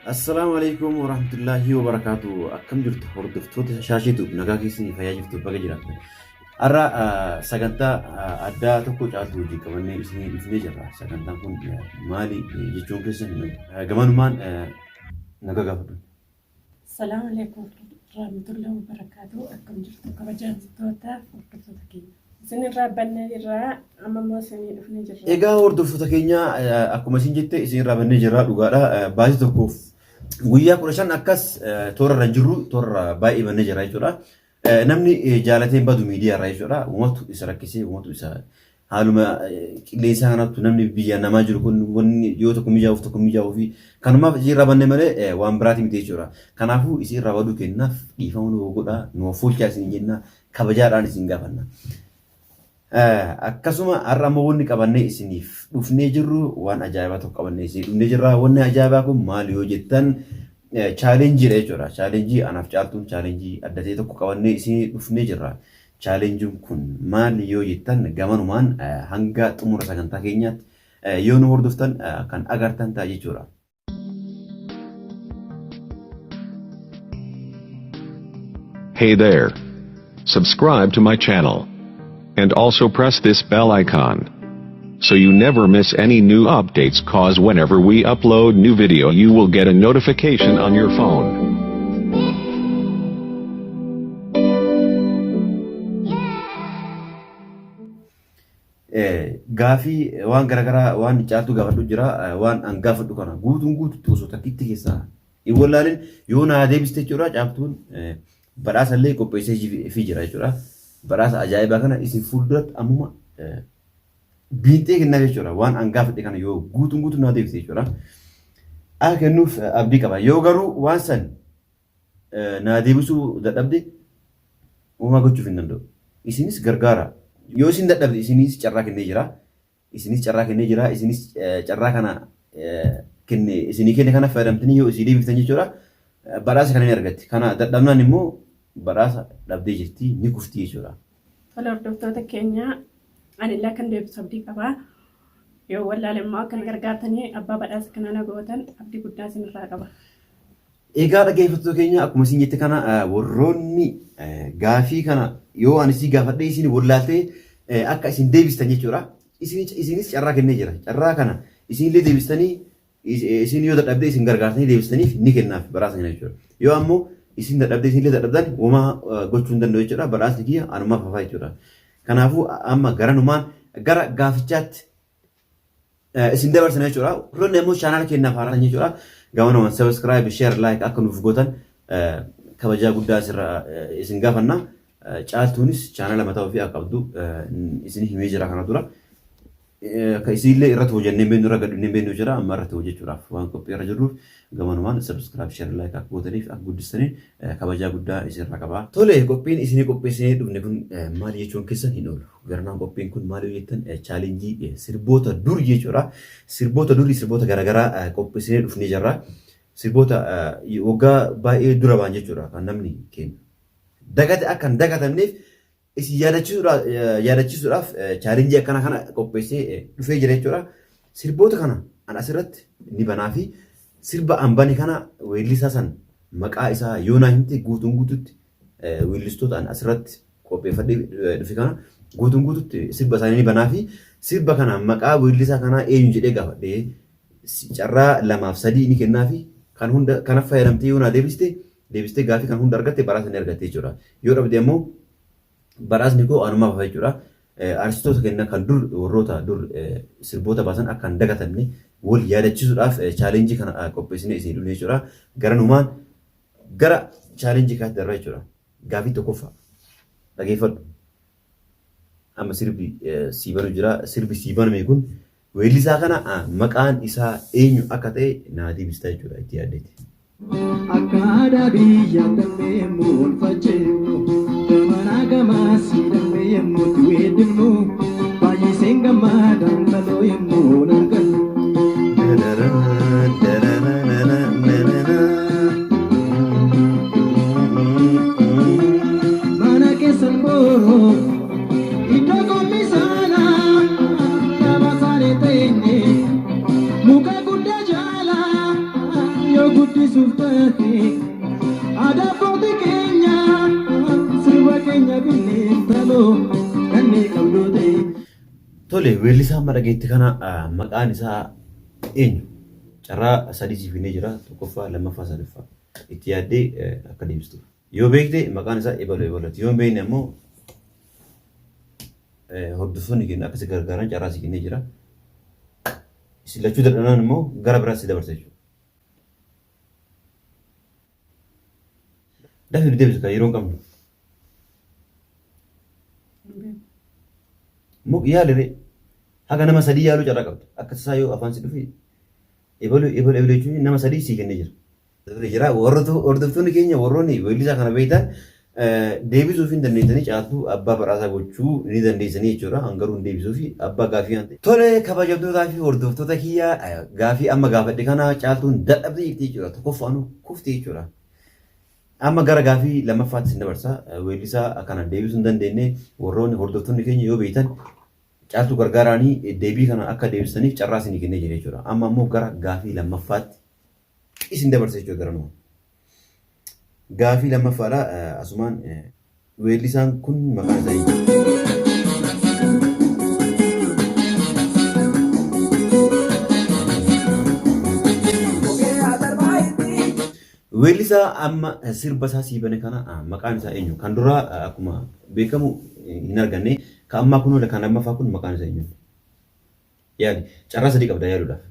Assalaamu alaikum warahmatullaahi wabarakaatu. Akkam jirtu hordoftoota Shaasheetu nagaa keessanii fayyaa jirtu baga jiraattan. Har'a sagantaa addaa tokko caaltu wajjin qabannee isinii dhufnee jirra. Sagantaan kun maali jechuun keessan gamanumaan nagaa gaafadhu. Salaamu alaikum warahmatullahi wabarakaatu. Akkam jirtu kabajamtoota hordoftoota keenya. Isin irraa bannee jirra. Amma immoo isinii dhufnee jirra. Egaa hordoftoota keenya akkuma isin jette isin irraa bannee jirra dhugaadha. Baasii tokkoof guyyaa 15 akkas toora irra hin jirru toora baay'ee bannee jirra jechuudha. Namni jaalatee hin badu miidiyaa irraa jechuudha. Uumatu isa rakkisee uumatu isa haaluma qilleensaa kanattu namni biyya namaa jiru kun wanni yoo tokko mijaa'uuf tokko mijaa'uu fi kanumaaf isii irraa banne malee waan biraati miti jechuudha. Kanaafuu isii irraa baduu kennaaf dhiifama nu godhaa nu fuulchaa isin jenna kabajaadhaan isin gaafanna. Akkasuma har'a ammoo wanni qabannee isiniif dhufnee jirru waan ajaa'ibaa tokko qabannee isinii dhufnee jirra. Wanni ajaa'ibaa kun maal yoo jettan chaalenjiidha jechuudha. Chaalenjii anaaf caaltuun chaalenjii adda ta'e tokko qabannee isinii dhufnee jirra. Chaalenjiin kun maal yoo jettan gamanumaan hanga xumura sagantaa keenyaatti yoo nu hordoftan kan agartan ta'a jechuudha. Hey there. Subscribe to my channel. And also press this bell icon. So you never miss any new updates cause whenever we upload new video you will get a notification on your phone. Gaafii waan garaagaraa waan caaltuu gaafadhu jira waan an gaafadhu kana guutuun guututti osoo takkitti keessaa hin wallaalin yoo naa deebiste jechuudha caaltuun badhaasa illee qopheessee fi jira jechuudha. Badhaasa ajaa'ibaa kana isin fuulduratti ammuma biinxee kennaa jechuudha waan an gaafadhe kana yoo guutuun guutuun naa deebiste jechuudha. Akka kennuuf abdii qaba yoo garuu waan san naa deebisuu dadhabde homaa gochuuf hin danda'u. Isinis gargaara. Yoo isin dadhabde isinis carraa kennee jira. Isinis carraa kennee jira. Isinis carraa kana kenne isinii kenne kana fayyadamtanii yoo isii deebiftan jechuudha. Badhaasa kana ni argatti. Kana dadhabnaan immoo badhaasa dhabdee jirti ni kufti jechuudha. Tole hordoftoota keenya anillee akkan deebisu abdii qaba. Yoo wallaale immoo akkan gargaartanii abbaa badhaasa kanaa na gootan abdii guddaa isinirraa qaba. Egaa dhaggeeffattoota keenya akkuma isin jette kana warroonni gaafii kana yoo ani isii gaafadhee isin wallaaltee akka isin deebistan jechuudha. Isinis carraa kennee jira. Carraa kana isinillee deebistanii isin yoo dadhabdee isin gargaartanii deebistaniif ni kennaaf badhaasa kana jechuudha. Yoo ammoo isin dadhabdee isinillee dadhabdan homaa gochuu hin danda'u jechuudha. Badhaasni kiyya anumaaf hafaa jechuudha. Kanaafuu amma garanumaan gara gaafichaatti isin dabarsina jechuudha. Warroonni ammoo chaanaala keenyaaf haaraa ta'an jechuudha. Gamanumaan subscribe, share, like akka nuuf gootan kabajaa guddaa asirra isin gaafanna. Caaltuunis chaanaala mataa ofii akka qabdu isin himee jira kana dura. Akka isiillee irratti hojjennee hin beeknu irra gadhinnee hin beeknu jira amma irratti hojjechuudhaaf waan qophii irra jirruuf gamanumaan subscribe, share, like akka gootaniif akka guddistaniin kabajaa guddaa isinirraa qaba. Tole qophiin isinii qopheessinee dhufne kun maal jechuun keessan hin oolu. Garanaan qophiin kun maal yoo jettan chaalenjii sirboota dur jechuudha. Sirboota durii sirboota garaagaraa qopheessinee dhufnee jirra. Sirboota waggaa baay'ee dura ba'an jechuudha kan namni keenya dagate akka hin dagatamneef isin yaadachiisuudhaaf chaalenjii akkana kana qopheessee dhufee jira jechuudha. Sirboota kana an asirratti ni banaa fi sirba an bane kana weellisaa san maqaa isaa yoo naa himte guutuun guututti weellistoota an asirratti qopheeffadhee dhufe kana guutuun guututti sirba isaanii ni banaa fi sirba kana maqaa weellisaa kanaa eenyu jedhee gaafadhee carraa lamaaf sadii ni kennaa fi kan hunda kana fayyadamtee yoo naa deebiste deebistee gaafii kan hunda argatte badhaasa ni argatte jechuudha. Yoo dhabde ammoo badhaasni koo anumaaf hafa jechuudha. Artistoota keenya kan dur warroota dur sirboota baasan akka hin dagatamne wal yaadachiisuudhaaf chaalenjii kana qopheessinee isin dhufne jechuudha. Garanumaan gara chaalenjii kanaatti darba jechuudha. Gaafii tokkoffaa dhageeffadhu. Amma sirbi sii banu jira. Sirbi sii baname kun weellisaa kana maqaan isaa eenyu akka ta'e naa deebista jechuudha itti yaaddeeti. Akka aadaa biyyaa damee yemmuu wal facceefnu, gamanaa gamasii damee yemmuu itti weeddifnu, baay'iseen gammadaan kaloo yemmuu wal argannu. Mana keessan booroo iddoo qophii saalaa nama isaanii teenye muka guddaa jala yoo Guddisuuf taate aadaa abbootii keenya sirba keenya binneen taloo kanneen qabdoo ta'e. Tole, weellisaa amma dhageetti kana maqaan isaa eenyu? Carraa sadii siif kennee jira. Tokkoffaa, lammaffaa, sadaffaa. Itti yaaddee akka deebistu. Yoo beekte maqaan isaa ebalu ebaluuti. Yoo hin beekne ammoo hordoftoonni keenya akka si gargaaran carraa si kennee jira. Isin lachuu dadhabnaan immoo gara biraatti si dabarsa jechuudha. Dafii nu deebisu kan yeroo hin qabnu. Hin beeku. Muk yaali ree. Haga nama sadii yaaluu carraa qabda. Akka tasaa yoo afaan si dhufe ebalu ebalu ebalu jechuun nama sadii sii kennee jira. Jira hordoftoonni keenya warroonni weellisaa kana beektan deebisuuf hin dandeessanii, Caaltuu abbaa badhaasaa gochuu ni dandeessanii jechuudha. Hangaruu hin deebisuuf abbaa gaafii waan ta'e. Tole, kabajamtootaa fi hordoftoota kiyya, gaafii amma gaafadhe kana Caaltuun dadhabdee jirti jechuudha. Tokkoffaanuu kufti jechuudha. Amma gara gaafii lammaffaatti isin dabarsa. Weellisaa kana deebisuu hin dandeenye, warroonni hordoftoonni keenya yoo beektan Caaltuu gargaaraanii deebii kana akka deebisaniif carraa isinii kennee jira jechuudha. Amma immoo gara gaafii lammaffaatti isin dabarsa jechuudha garanuma. Gaafii lammaffaadha, asumaan weellisaan kun maqaan isaa eenyu? Weellisaa amma sirba isaa sii bane kana maqaan isaa eenyu? Kan duraa akkuma beekamu hin arganne. Kan ammaa kun kan lammaffaa kun maqaan isaa eenyu? Yaali. Carraa sadii qabda yaaluudhaaf.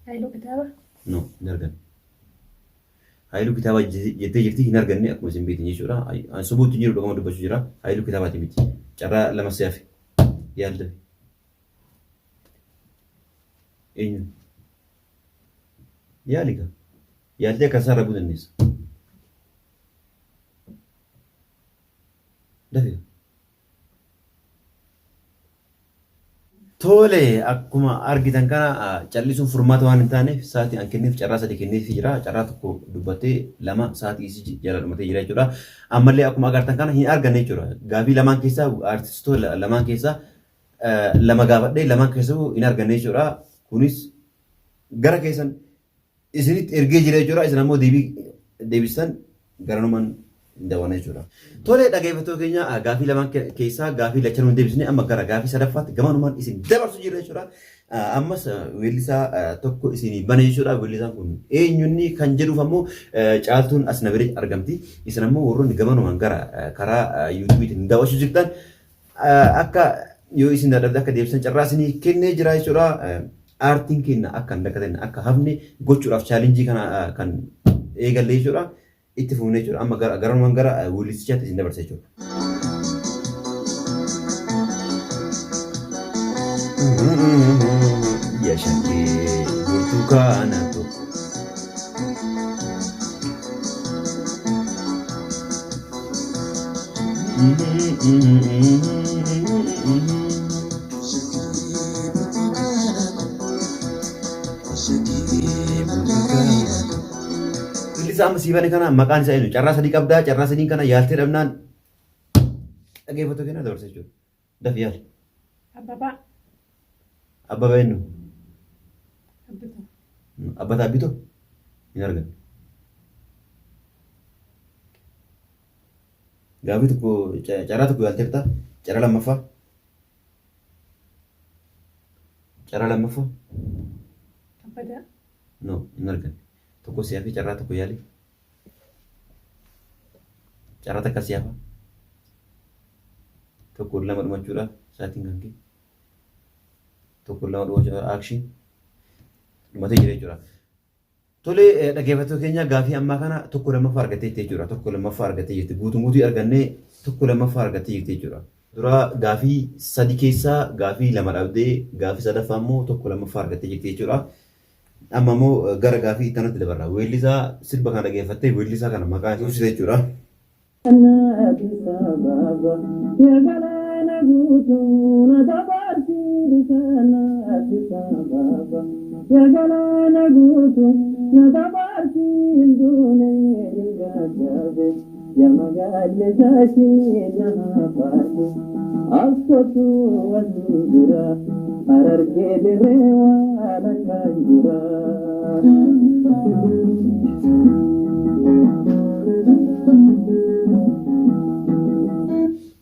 Haayiluu Kitaaba. No, hin arganne. Haayiluu Kitaabaa jettee jirti, hin arganne akkuma isin beektan jechuudha. Ani sobuutti hin jiru, dhugama dubbachuu jira. Haayiluu Kitaabaati miti. Carraa lama si hafe. Yaali dafi. Eenyu? Yaali gaa. Yaaltee akka isaa raguu dandeessa. Dafi gaa. Tole, akkuma argitan kana callisuun furmaata waan hin taaneef sa'aatii an kenneef carraa sadii kenneefii jira. Carraa tokko dubbattee lama sa'aatii isii jala dhumatee jira jechuudha. Ammallee akkuma agartan kana hin arganne jechuudha. Gaafii lamaan keessaa artistoota lamaan keessaa lama gaafadhee lamaan keessaa hin arganne jechuudha. Kunis gara keessan isinitti ergee jira jechuudha. Isin ammoo deebii deebistan garanumaan hin dawana jechuudha. Tole, dhaggeeffattoota keenya, gaafii lamaan keessaa gaafii lachanuu hin deebisne, amma gara gaafii sadaffaatti gamanumaan isin dabarsu jira jechuudha. Ammas weellisaa tokko isinii bane jechuudha. Weellisaan kun eenyunni kan jedhuuf ammoo Caaltuun as na bira argamti. Isin ammoo warroonni gamanumaan gara karaa yuutuubiitiin daawwachuu jirtan akka yoo isin dadhabde akka deebisan carraa isinii kennee jira jechuudha. Aartiin keenya akka hin dagatanne, akka hafne gochuudhaaf challenge kana kan eegalle jechuudha. Itti fufne jechuudha. Amma garanumaan gara weellisichaatti isin dabarsa jechuudha. Yashakkee burtukaana tokko. Weellisaa amma sii bane kana maqaan isaa eenyu? Carraa sadii qabdaa, carraa sadiin kana yaaltee dhabnaan dhaggeeffattoota keenya dabarsa jechuudha. Dafi yaali. Abbabaa. Abbabaa eenyu? Abbitoo. Abbataa Abbitoo? Hin arganne. Gaafii tokko, carraa tokko yaalteerta. Carraa lammaffaa. Carraa lammaffaa. Kabbadaa. No, hin arganne. Tokko si hafe, carraa tokko yaali. Carraa takka si hafa. Tokko lama dhumachuudhaaf sa'aatiin kan kee. Tokko lama dhumachuudhaaf action. Dhumatee jira jechuudha. Tole, dhaggeeffattoota keenya, gaafii ammaa kana tokko lammaffaa argattee jirti jechuudha. Tokko lammaffaa argattee jirti. Guutuun guutuu argannee tokko lammaffaa argattee jirti jechuudha. Dura gaafii sadi keessaa gaafii lama dhabdee gaafii sadaffaa immoo tokko lammaffaa argattee jirti jechuudha. Amma immoo gara gaafii itti aanutti dabarra. Weellisaa sirba kana dhaggeeffattee weellisaa kana maqaa ibsite jechuudha. Addis Ababa, ya galaana guutuu na dabarsi bishaan. Addis Ababa, ya galaana guutuu na dabarsi hin duune hin gaggabe. Ya magaalli shaashii na hafaate as kottu as jira Harargee dirree waan akkaan jira.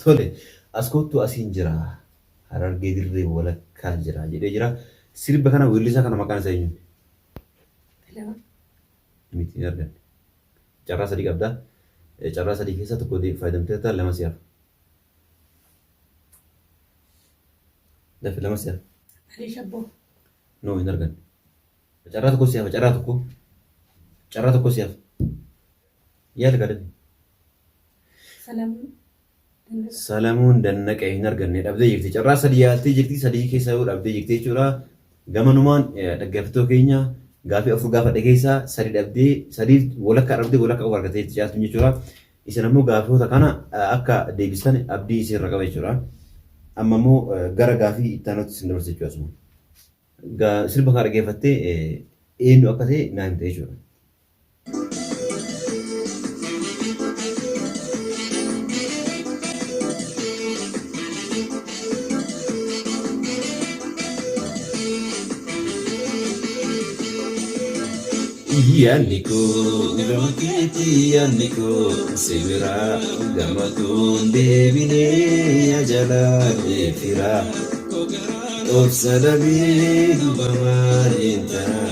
Tole, as kottu asiin jira. Harargee dirree walakkaa jira jedhee jira. Sirba kana weellisaa kana maqaan isaa eenyu? Lama. Miti hin arganne. Carraa sadii qabda. Carraa sadii keessaa tokko fayyadamtee ta'a lama si'aaf. Dafi lama si'aaf. Alii Shabboo. No hin arganne. Carraa tokko si'aaf carraa tokko. Carraa tokko si'aaf. Yaali kadhate. Salamuun Dannaqa. Salamuun Dannaqee hin arganne dhabdee jirti. Carraa sadii yaaltee jirti. Sadii keessaa yoo dhabdee jirti jechuudha. Gamanumaan dhaggeeffattoota keenya gaafii afur gaafadhe keessaa sadi dhabdee sadii walakkaa dhabdee walakkaa qofa argattee jirti caaltuun jechuudha. Isin ammoo gaafiiwwan kana akka deebistan abdii isin irra qaba jechuudha. Amma immoo gara gaafii itti aanutti isin dabarsa jechuudha asuma. Sirba kana dhaggeeffattee eenyu akka ta'e naa himte jechuudha. Yaadni koo gama keetti yaadni koo si biraa gama koon deebinee yaa jalaalee firaa obsa dhabee duba maaliin ta'a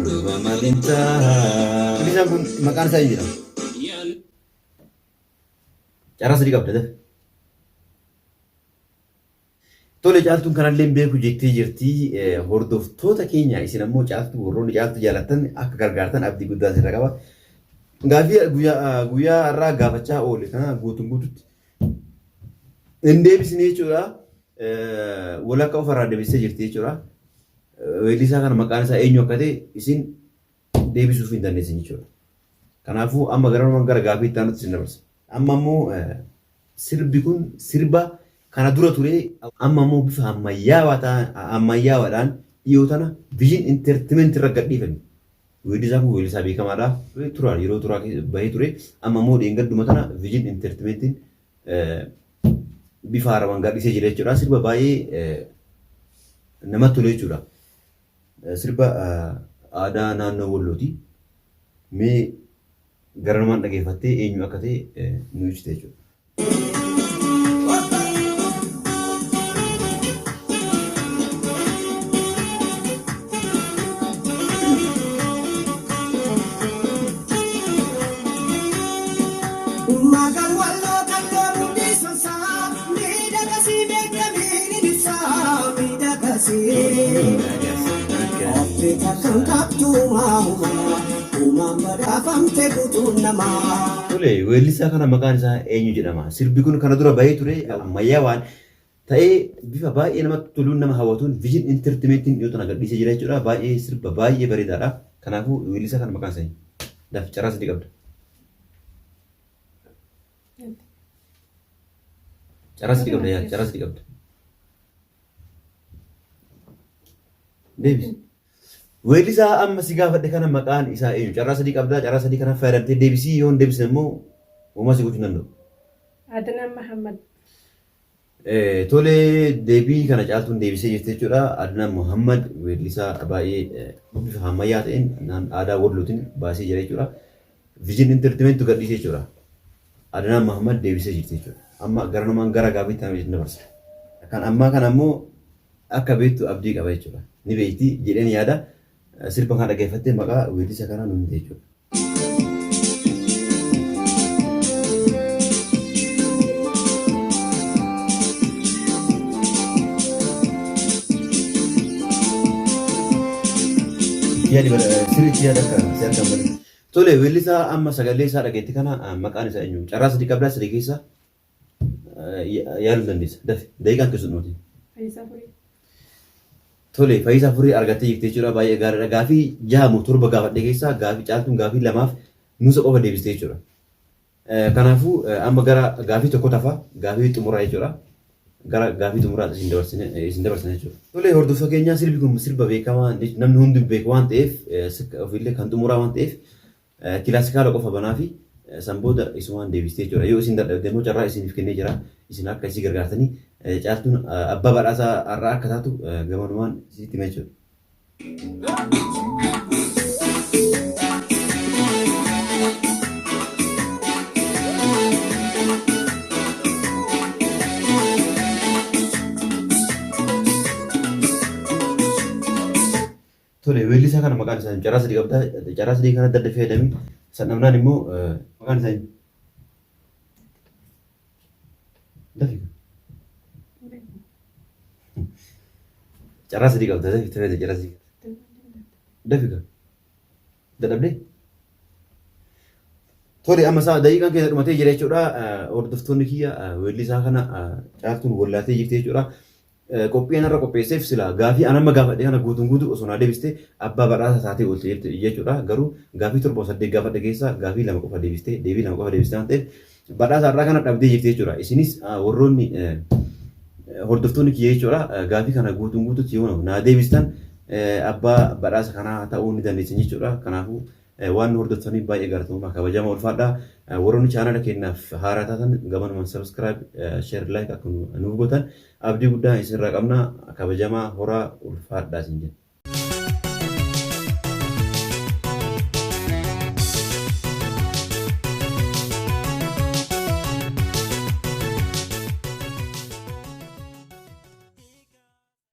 duba maaliin ta'a. Weellisaan kun maqaan isaa eenyu jedhama? Carraa sadii qabda dafi. Tole caaltuun kanallee hin beeku jettee jirti. Hordoftoota keenya isin ammoo caaltuu warroonni caaltuu jaalattan akka gargaartan abdii guddaa isinirra qaba. Gaaffii guyyaa guyyaa har'aa gaafachaa oole kana guutuun guututti hin deebisne jechuudha. Walakka ofarraa deebistee jirti jechuudha. Weellisaa kana maqaan isaa eenyu akka ta'e isin deebisuuf hin dandeessan jechuudha. Kanaafuu amma gara gara gaaffii itti aanutti isin dabarsa. Amma immoo sirbi kun sirba kana dura ture amma immoo bifa ammayyaawaadhaan dhiyoo tana Vision Entertainment irra gadhiifame. Weellisaan kun weellisaa beekamaadha. Turaa yeroo turaa bahee ture amma immoo dheengadduma tana Vision Entertainmentiin bifa haarawaan gadhiisee jira jechuudha. Sirba baay'ee namatti tolu jechuudha. Sirba aadaa naannoo Wallooti. Mee garanumaan dhageeffattee eenyu akka ta'e nu ibsite jechuudha. Magan walloo kan deemu dhiisansaa miidhagasii beekamii ni ibsaa miidhagasii. Afrika kan qabdu uumaa uumaan badhaafamte guutuun namaa. Tole, weellisaa kana maqaan isaa eenyu jedhama? Sirbi kun kana dura bahee ture ammayyaa waan ta'ee bifa baay'ee namatti toluun nama hawwatuun Vision Entertainmentiin dhiyoo tana gadhiisee jira jechuudha. Baay'ee sirba baay'ee bareedaadha. Kanaafuu weellisaa kana maqaan isaa eenyu? Daf carraa sadii qabda. Carraa sadii qabda yaa carraa sadii qabda. Deebisi. Weellisaa amma si gaafadhe kana maqaan isaa eenyu? Carraa sadii qabdaa carraa sadii kana fayyadamtee deebisii yoo hin deebisne immoo homaa si gochuu hin danda'u. Adnaan Mahammad. Tole deebii kana caaltuun deebisee jirti jechuudha. Adnaan Muhammad weellisaa baay'ee bifa ammayyaa ta'een aadaa Wallootiin baasee jira jechuudha. Vision Entertainment gadhiisee jechuudha. Adnaan Muhammad deebisee jirti jechuudha. Amma garanumaan gara gaaffiitti nama dabarsa. Kan ammaa kana immoo akka beektu abdii qaba jechuudha. Ni beekti jedheen yaada. Sirba kana dhaggeeffattee maqaa weellisa kanaa nu himte jechuudha. Yaadi sirriitti yaada akka si harkaan bane. Tole weellisaa amma sagalee isaa dhageetti kana maqaan isaa eenyu? Carraa sadii qabdaa sadii keessa yaaluu dandeessa. Dafi daqiiqaan keessu dhumate. Fayyisaa Furii. Tole Fayyisaa Furii argattee jirti jechuudha baay'ee gaariidha. Gaafii jaha moo torba gaafadhe keessaa gaafii caaltuun gaafii lamaaf nuusa qofa deebiste jechuudha. Kanaafuu amma gara gaafii tokko tafa gaafii xumuraa jechuudha. Gara gaafii xumuraa isin dabarsine isin dabarsine jechuudha. Tole hordoftoota keenyaa sirbi kun sirba beekamaa namni hundi beeku waan ta'eef ofiillee kan xumuraa waan ta'eef kilaasikaala qofa banaa fi san booda isumaan deebistee jechuudha. Yoo isin dadhabde immoo carraa isiniif kennee jira. Isin akka isii gargaartanii caaltuun abbaa badhaasaa har'aa akka taatu gamanumaan isinitti hima jechuudha. Weellisaa kana maqaan isaa carraa sadii qabda. Carraa sadii kana dadda fayyadami. San dhabnaan immoo maqaan isaa dafi. Carraa sadii qabda dafi fayyadami carraa sadii. Dafi gaa. Dadhabdee? Tole amma isaa daqiiqaan keessa dhumatee jira jechuudha. Hordoftoonni kiyya weellisaa kana caaltuun wallaatee jirti jechuudha. Qophii anarra qopheesseef sila gaafii an amma gaafadhe kana guutuun guutuu osoo naa deebiste abbaa badhaasa taatee oolte jirti jechuudha. Garuu gaafii 7 8 gaafadhe keessaa gaafii 2 qofa deebiste deebii 2 qofa deebiste waan ta'eef badhaasa har'aa kana dhabdee jirti jechuudha. Isinis warroonni hordoftoonni kiyya jechuudha gaafii kana guutuun guutuutti yoo naa deebistan abbaa badhaasa kanaa ta'uu ni dandeessan jechuudha. Kanaafuu Waan nu hordoftaniif baay'ee galatoomaa kabajamaa ulfaadhaa. Warroonni chaanala keenyaaf haaraa taatan gamanumaan subscribe, share, like akka nuuf gootan abdii guddaa isinirraa qabna. Kabajamaa horaa ulfaadhaa isin jenna.